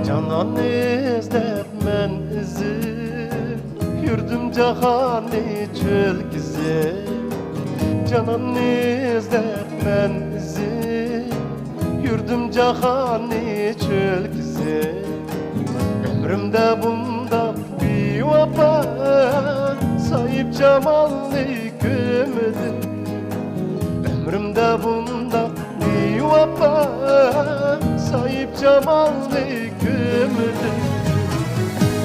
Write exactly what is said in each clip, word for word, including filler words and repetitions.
جاناننى ئىزدەپ مەن ئېزىپ، يۈردۈم جاھاننى چۆل كېزىپ. جاناننى ئىزدەپ مەن ئېزىپ، يۈردۈم جاھاننى چۆل كېزىپ. ئۆمرۈمدە بۇنداق بىۋاپا ساھىبجامالنى كۆرمىدىم. ئۆمرۈمدە بۇنداق بىۋاپا ساھىبجامالنى كۆرمىدىم.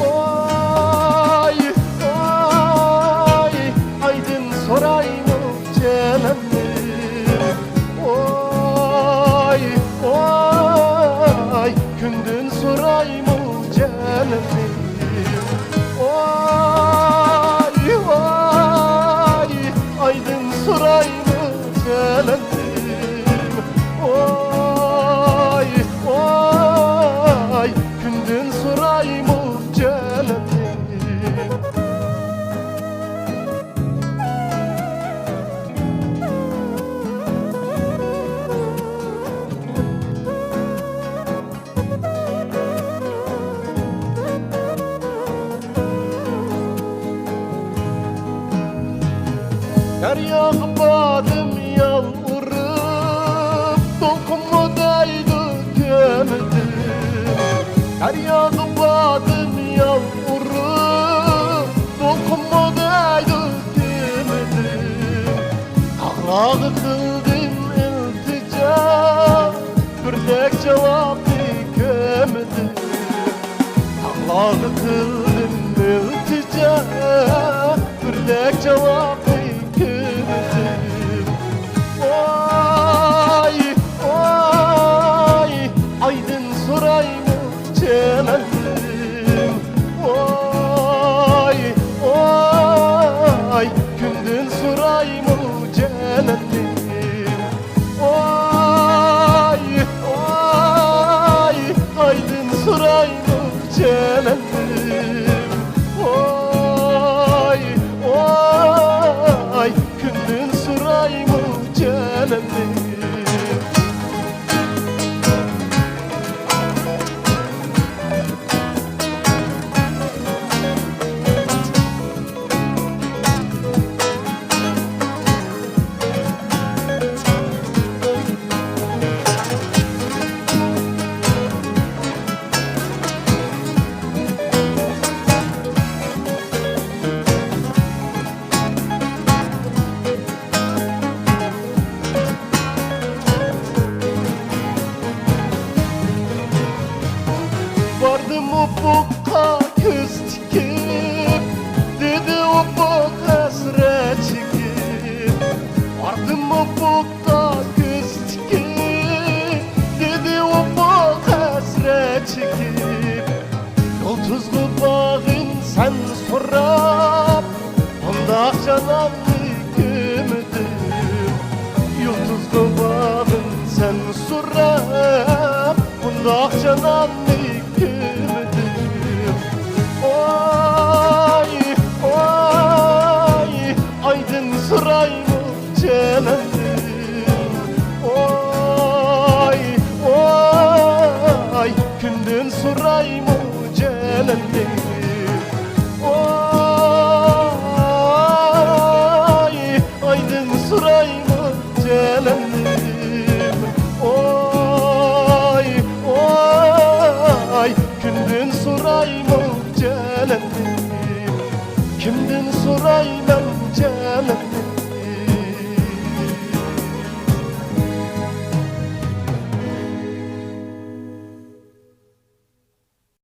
ۋاي، ۋاي، ئايدىن سورايمۇ جاناننى؟ ۋاي، ۋاي، كۈندىن سورايمۇ جاناننى؟ ۋاي، ۋاي، ئايدىن سورايمۇ جاناننى؟ ۋاي، ۋاي، كۈندىن سورايمۇ جاناننى؟ دەرياغا باردىم يال ئۇرۇپ، دولقۇنمۇ دەيدۇ كۆمۈلدۈم. دەرياغا باردىم يال ئۇرۇپ، دولقۇنمۇ دەيدۇ كۆمۈلدۈم. تاغلارغا قىلدىم ئىلتىجا، بىردەك جاۋابنى كۆرمىدىم. تاغلارغا قىلدىم ئىلتىجا، بىردەك جاۋابنى كۆرمىدىم. ۋاي، ۋاي، ئايدىن سورايمۇ جاناننىم؟ ۋاي، ۋاي، كۈندىن سورايمۇ جاناننىم؟ ۋاي، ۋاي، ئايدىن سورايمۇ جاناننىم؟ ۋاي، ۋاي، كۈندىن سورايمۇ جاناننىم؟ باردىم ئۇپۇققا كۆز تىكىپ، دېدى ئۇپۇق ھەسرەت چېكىپ. باردىم ئۇپۇققا كۆز تىكىپ، دېدى ئۇپۇق ھەسرەت چېكىپ. يۇلتۇزغا باغىن سەن سوراپ، بۇنداق جاناننى كۆرمىدىم. يۇلتۇزغا باغىن سەن سوراپ، بۇنداق جاناننى كۆرمىدىم. ۋاي، ۋاي، ئايدىن سورايمۇ جاناننىم؟ ۋاي، ۋاي، كۈندىن سورايمۇ جاناننىم؟ ۋاي، ئايدىن سورايمۇ جاناننىم؟ ۋاي، ۋاي، كۈندىن سورايمۇ جاناننىم؟